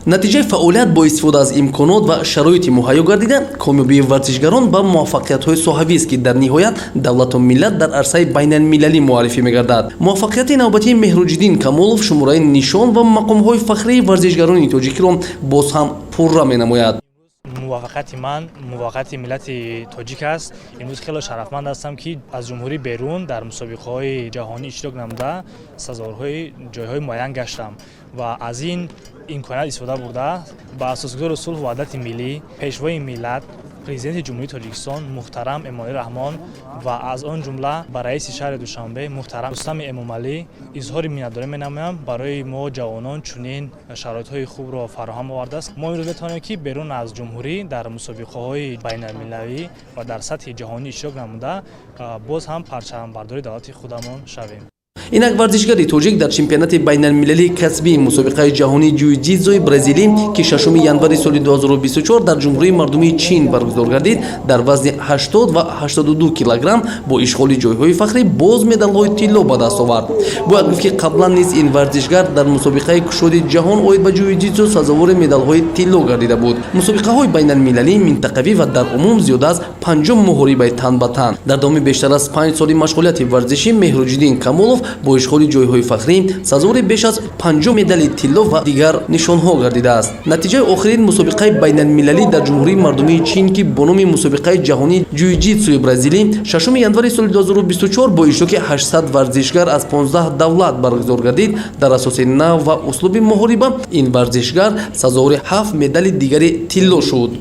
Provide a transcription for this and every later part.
Натиҷаи фаъолият бо истифода аз имконот ва шароити муҳайё гардида, комёбии варзишгарон ба муваффақиятҳои соҳавист, ки дар ниҳоят давлату миллат дар арсаи байналмилалӣ муаррифӣ мегардад. Муваффақияти навбатии Меҳруҷиддин Камолов шумораи нишон ва мақомҳои фахрии варзишгарони тоҷикиро боз ҳам пурра менамояд. Муваффақияти ман муваффақияти миллати тоҷик аст. Имрӯз хеле шарафманд ҳастам, ки аз ҷумҳурӣ берун дар мусобиқаҳои ҷаҳонӣ иштирок намуда, сазоворҳои ҷойҳои муайян гаштам ва аз ин имконият истифода бурда, ба асосгузори сулҳу ваҳдати миллӣ, Пешвои миллат, Президенти Ҷумҳурии Тоҷикистон муҳтарам Эмомалӣ Раҳмон ва аз он ҷумла ба раиси шаҳри Душанбе муҳтарам Рустами Эмомалӣ изҳори миннатдорӣ менамоям. Барои мо, ҷавонон, чунин шароитҳои хубро фароҳам овардааст. Мо имрӯз метавонем, ки берун аз ҷумҳурӣ дар мусобиқаҳои байналмилалӣ ва дар сатҳи ҷаҳонӣ иштирок намуда, боз ҳам парчамбардори давлати худамон шавем. Инак, варзишгари тоҷик дар чемпионати байналмилалии касбии мусобиқаи ҷаҳонии ҷуй-ҷитсуи бразилӣ, ки 6 январи соли 2024 дар Ҷумҳурии Мардумии Чин баргузор гардид, дар вазни 80 ва 82 килограмм бо ишғоли ҷойҳои фахрӣ боз медалҳои тилло ба даст овард. Бояд гуфт, ки қаблан низ ин варзишгар дар мусобиқаи кушоди ҷаҳон оид ба ҷуй-ҷитсу сазовори медалҳои тилло гардида буд. Мусобиқаҳои байналмилалӣ, минтақавӣ ва дар умум зиёда аз 50 муҳорибаи тан ба тан. Дар давоми бештар аз 5 соли машғулияти варзишӣ Меҳруҷиддин Камолов бо ишғоли ҷойҳои фахрӣ сазовори беш аз 50 медали тилло ва дигар нишонҳо гардидааст. Натиҷаи охирин мусобиқаи байналмилалӣ дар Ҷумҳурии Мардумии Чин, ки бо номи мусобиқаи ҷаҳонии ҷуй-ҷитсуи бразилӣ 6 январи соли 2024 бо иштироки 800 варзишгар аз 15 давлат баргузор гардид, дар асоси нав ва услуби муҳориба ин варзишгар сазовори ҳафт медали дигари тилло шуд.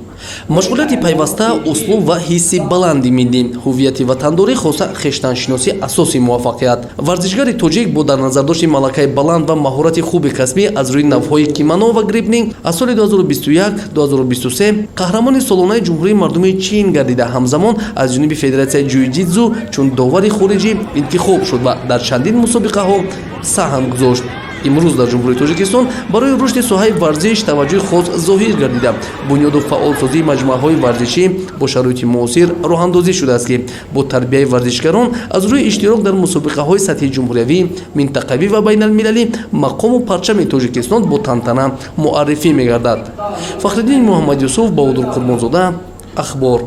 Машғулияти пайваста, услуб ва ҳисси баланди миллӣ, ҳуввияти ватандорӣ, хоса хештаншиносӣ — асоси муваффақият. Варзишгари тоҷик бо дар назардошти малакаи баланд ва маҳорати хуби касбӣ аз рӯи навъҳои кимоно ва греплинг аз соли 2021-2023 қаҳрамони солонаи Ҷумҳурии Мардумии Чин гардида, ҳамзамон аз ҷониби Федератсияи ҷуй-ҷитсу чун довари хориҷӣ интихоб шуд ва дар чандин мусобиқаҳо саҳм гузошт. Имрӯз дар Ҷумҳурии Тоҷикистон барои рушди соҳаи варзиш таваҷҷӯҳи хос зоҳир гардида, бунёду фаъолсозии маҷмӯаҳои варзишӣ бо шароити муосир роҳандозӣ шудааст, ки бо тарбияи варзишгарон аз рӯи иштирок дар мусобиқаҳои сатҳи ҷумҳуриявӣ, минтақавӣ ва байналмилалӣ мақому парчами Тоҷикистон бо тантана муаррифӣ мегардад. Фахриддин Муҳаммадюсуф, Баҳодур Қурбонзода, Ахбор.